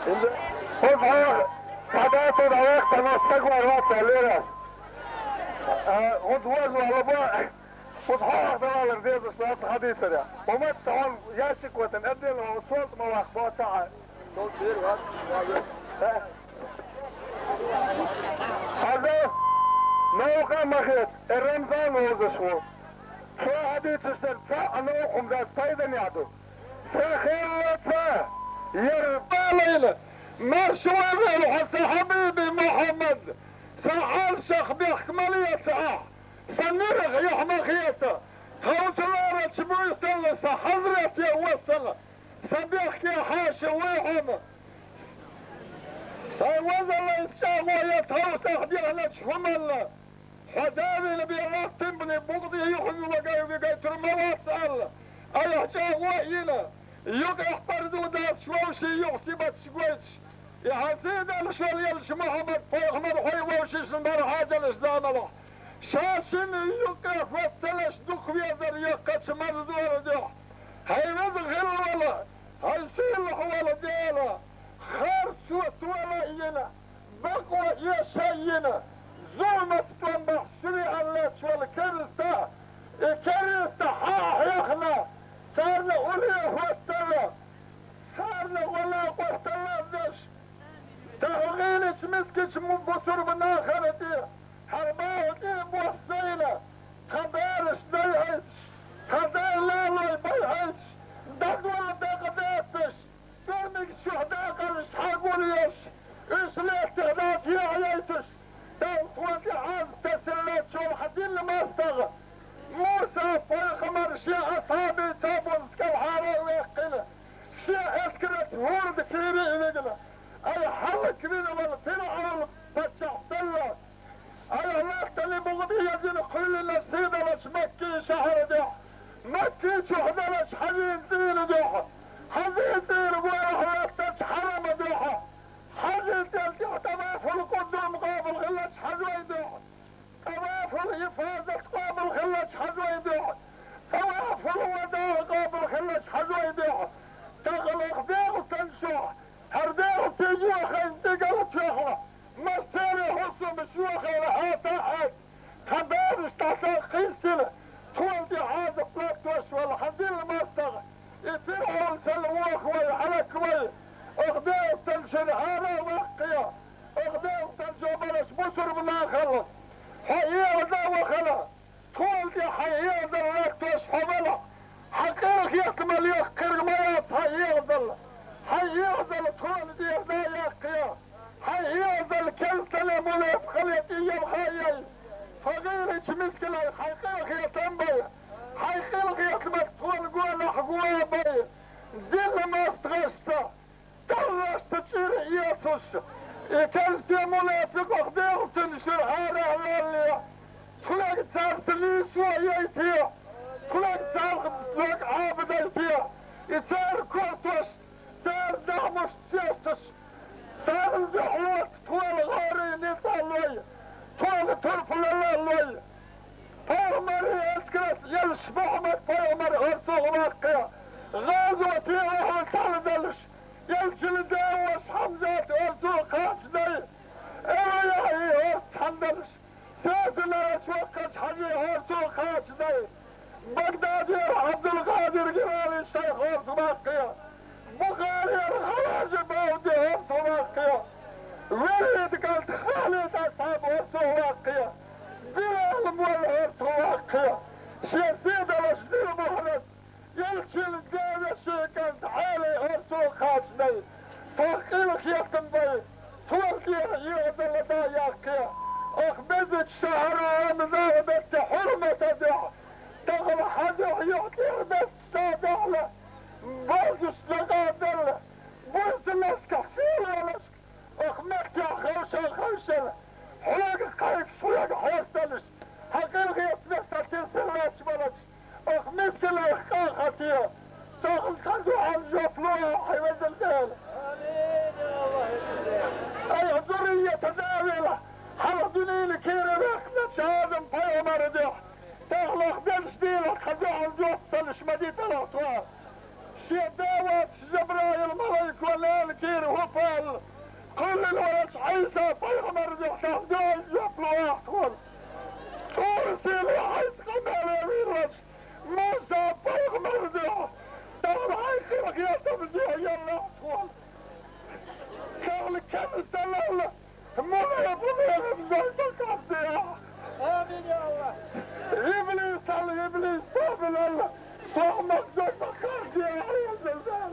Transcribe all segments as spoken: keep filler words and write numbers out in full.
ХӀанз хьо, хьо дӀаваьккха, хьо стаг вар вац аьллера. А, хӀанз вожа валла бо, хӀанз хьо ваха далалар дезаш вац хьадийцар. Ва ма ца хьона ящик ватан, отдельно хьо солта ма ваккха, бо ца хьа. Хьажа, новкъа ма хета, э, Рамзан вовзаш ву. Цо хьадийцаш дар цхьа а новкъа хӀума дац, пайданехь ду. Ца хилла ца, ер балайна, марша вогӀийла хьо, сан хьабиби Мухьаммад, сан Ӏалашах бехк ма леца ахь, сан нирах яхь ма хета, тховса ларалча буьйсанна сан хьазрате вассана, сан бехке хьаша вуй хьуна. Сайн вазаллайца чӀагӀо я тховсах дехначу хӀуманна. Хьо давийна бен латтам бина букъ тӀе юханга вагай-вигайтур ма вац аьлла, айхьа чӀагӀо а йина, юкъехь парду дацаш вовшийн юха сибаташ гойтуш, и хьан сий далуш волу елча Мухьаммад-пайхамар хьо вовшашна бара хьажалаш заманахь, ша шинна юкъе хӀотталаш дукха везар яккхачу марзора дуьхьа. ХӀай веза хилла волу, хӀай сийлахь волу Дела, харцо тола а йина, бакъо эша а йина, зуламат тӀом бахьаш ши веана лаьтташ волу керста, и керста хьан а хьехна, царна улле хӀоттала, царна гӀо накъосталла а деш, тахана гӀийлачу мискачу му-, бусурба нахана тӀе, хьан бала тӀе а боссийна, тхан бераш дайъайташ, тхан дай лалой байъайташ, дагвала дакъа детташ, тӀурмигаш чохь дакъаллаш хьан гулъеш, уьш лаьттах дӀа тӀехьаяйташ, Далла тхуна тӀе Ӏазап тасаллачул хьан динна мастагӀа, Муса-пайхамар шен асхьабий тобанца кӀелхьара а ваьккхина, шен эскарца хӀорда кийра а вигна, ай хьалаквина вала ФирӀавн-паччахь санна, ай латтане бухӀа бен язйина кхоьллина сийдалачу Маккин шахьар дуьхьа, Маккин чохь далачу хьаьжин цӀийра дуьхьа, хьаьжин цӀийра гӀолахь латтачу хьарама дуьхьа, хьаьжин цӀера тӀехь ТӀавафул-Къуддум къобал хиллачу хьаьжой дуьхьа, ТӀавафул-Ифазат къобал хиллачу хьаьжой дуьхьа, ТӀавафул-ВадаӀ къобал хиллачу хьаьжой дуьхьа, тахана оха дегӀастан чохь, хӀара дегӀастий йохайна тӀигала тоьхна, массаьрий хӀусамаш йохайна хьата а хьаьта, тхан бераш дӀасакхийсина, тхуна тӀе Ӏазап латтош волу хьан дилла мастагӀа, и ФирӀавн санна вохавай, хьалаквай, оха дегӀастан чуьра ара а ваккхая, оха дегӀастан чу бараш бусурба нахалла, хьо эгӀаза а вахана, тхуна тӀе хьайн эгӀазалла латтош хьо валахь, хьан къинхетам лекха кхерг ма яц хьан эгӀазалла, хьайн эгӀазалла тхуна тӀера дӀа а яккхая. Хьайн эгӀазалла керстане, мунепакъалле тӀеелха а яй. Тхо гӀийлачу мисканийн хьайн къинхетам бай. Хьайн къинхетамца тхуна гонах гӀо а бай. Динна мастагӀашца, Даллашца чӀир а эцуш, и керстан мунепикъ оха дегӀастан чуьра ара а лалле, тхоьга цаьрца нийсо а яйте, тхоьга царах дог Ӏабадайте, и церан кортош, церан дахмаш цецаш, царна дуьхьалоцу тхуна гӀарий ницкъ а лой, тхуна турпалалла а лой. Пайхамаран эскарца еллачу Мухьаммад-пайхамар орцах ваккхая, гӀазоте а хьалдалуш, элчан деваша Хьамзат орцах кхачадай, Эвлаяи орцах хьалдалуш, Сесанара чу ваккхачу хьаьжи орцах кхачадай, Багдадера Ӏабдулкъадир Гилали шайх орцах ваккхая, Бухарера Хьаважи Бауди орцах ваккхая, Валид кӀант Халид асхьаб орцах ваккхая, Билал молла орцах ваккхая, шен сий далаш дина бахьанца, Элчан девашин кӀант Ӏели орцах кхачадай, тхо къинхетам бай, тхуна тӀера эгӀазалла дӀа а яккхая, оха безачу шахьар Рамзан бетте хьурмат а дуьхьа, тахана хьан дуьхьа юха тӀера бетташ дӀа а даьхна, бовзаш дакъа а делла, буьйсанашка, шелонашка, оха меттехь хевшина-хевшина, хьоьга кхайкхаш, хьоьга хьостанаш, хьан къинхетамца тесна лаьтташ болчу оха мискинех къа а хьан те, тахана тхан дуьхьал жоп ло хьайн везан Дела. Айхьа зуррият а да а велахь, хьалха дуьненан кийра ваьккхинчу Адам-пайхамар дуьхьа, тахана оха деллачу дийнахь тхан дуьхьал жоп ца луш ма диталахь тхо. Шен да воцуш Жабраил-малайко нана кийра хӀума Пал, къуллин валач Ӏийса пайхамар духьа дуьхьал жоп луш вахтхур. ТӀур Синай хьайца къамаьл виралаш Муса пайхамар духьа, тахана хьай хила хетам духьа яллахтхур. Тахана кемсалал, мула бу мегам дой бакъахьдеа. Амин, я Аллах. Иблисал, иблис тобилал, сохмак дой бакъахьдеа, я Аллах.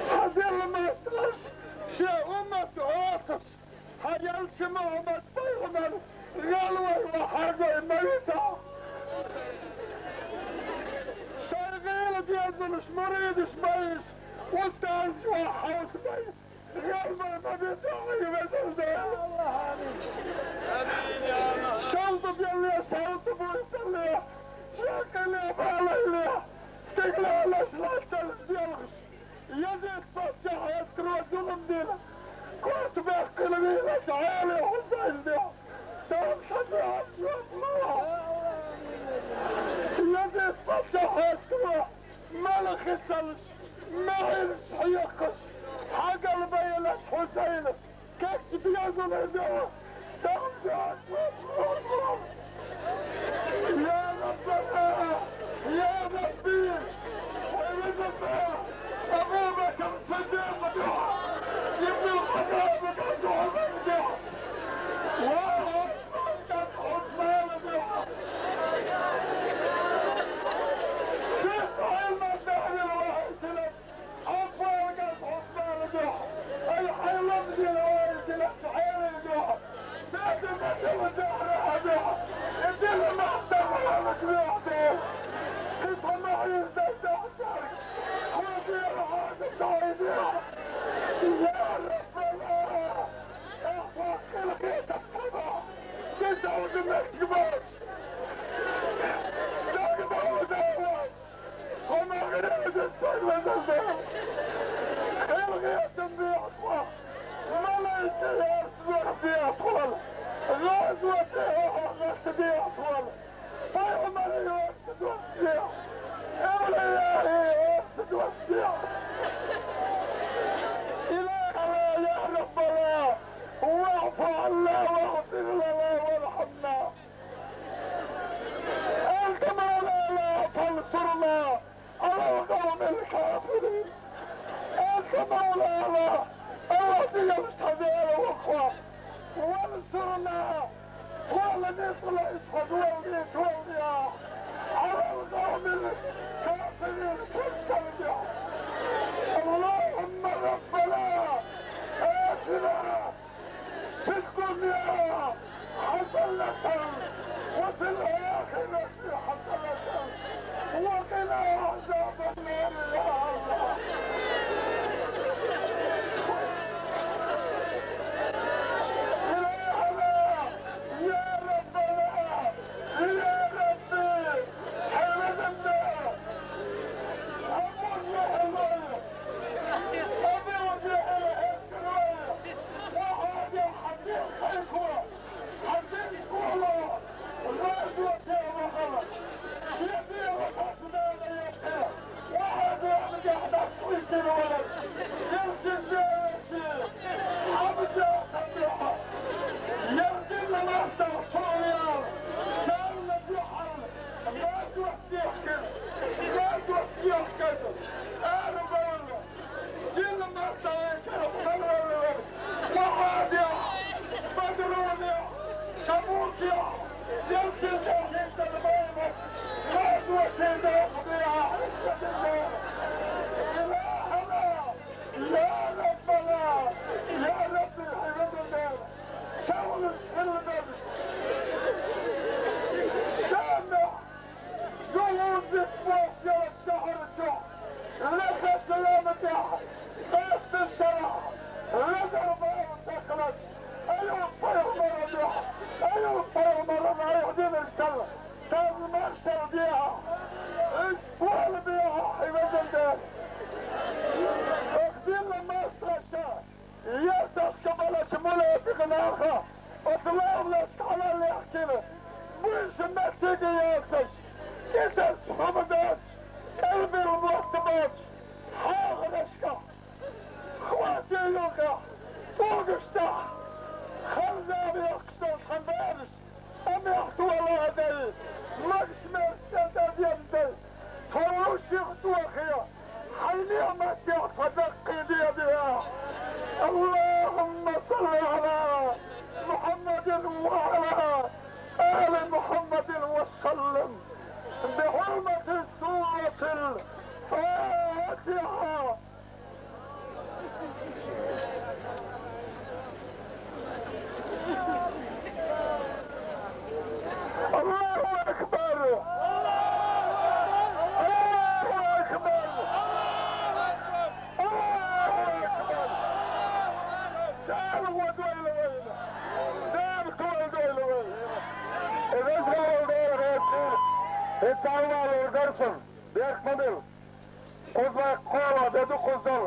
Хьадилла мастагӀаш, шен уммат гӀерташ, хьаелча Мухьаммад пайхамар гӀелвай ва хьаргой ма вита. Шоай гӀийла дезалаш, муридаш байш, устазаш ва хьовсбай. ГӀелвай ма вита, хьай везан Дела. Шалта белле, шалта буйсалле, шаккале, балайле, стигалаш латталаш делхаш. Езид паччахьа эскаро зулам дина, корта баьккхина вийлаш Ӏели Хьусайн духьа. Тахана сан дуьхьа жоп лу. Езид паччахьа эскаро мала хицалаш, маьхьараш хьекхаш, хьагалбаьлача Хьусайна кегча дезалаш духьа. Тахана дуьхьа жоп лу. يا ربنا، يا ربي، حبيبنا أبو بكر الصديق دعاء، ابن الخطاب دعاء، وعثمان دعاء، شيخ علم الدهر الواحد لك. عفوان قال عثمان دعاء، أي حيوان من الواحد لك عيني دعاء. إلهنا يا ربنا، واعف عنا واغفر لنا وارحمنا. أنت مولانا فانصرنا على القوم الكافرين. أنت مولانا، الله ديال شهداء وأخوة، وانصرنا، والذي يطلع يشهد والذي يتولى على القوم الكافرين في السلبية. اللهم ربنا آتنا في الدنيا حسنة وفي الآخرة حسنة وقنا عذاب النار يا الله. إلهنا يا ربنا يا ربي، حرمنا. أبو جهل، أبو جهل، وهذا حديث خيفه. يا ربنا، يا ربي، حبيبنا، شاور الشلبس، سامع جهود بوسيلة شهر الجوع، لك سلامتها، بس الشرع، لك أربعة وتخلص، أيوة الطير مرة جوع، أيوة الطير مرة رايح دين الشلة، كان المرشل بيها، إيش بول بيها، حبيبنا، أخذين لما استرشاد. Ерташ кабалач мунафикъ наха, оцлавлаш хьалал яхкина, буйш меттиге ясаш, китас хӀумадач, кӀалбил мохтабач, хьа Ту къузал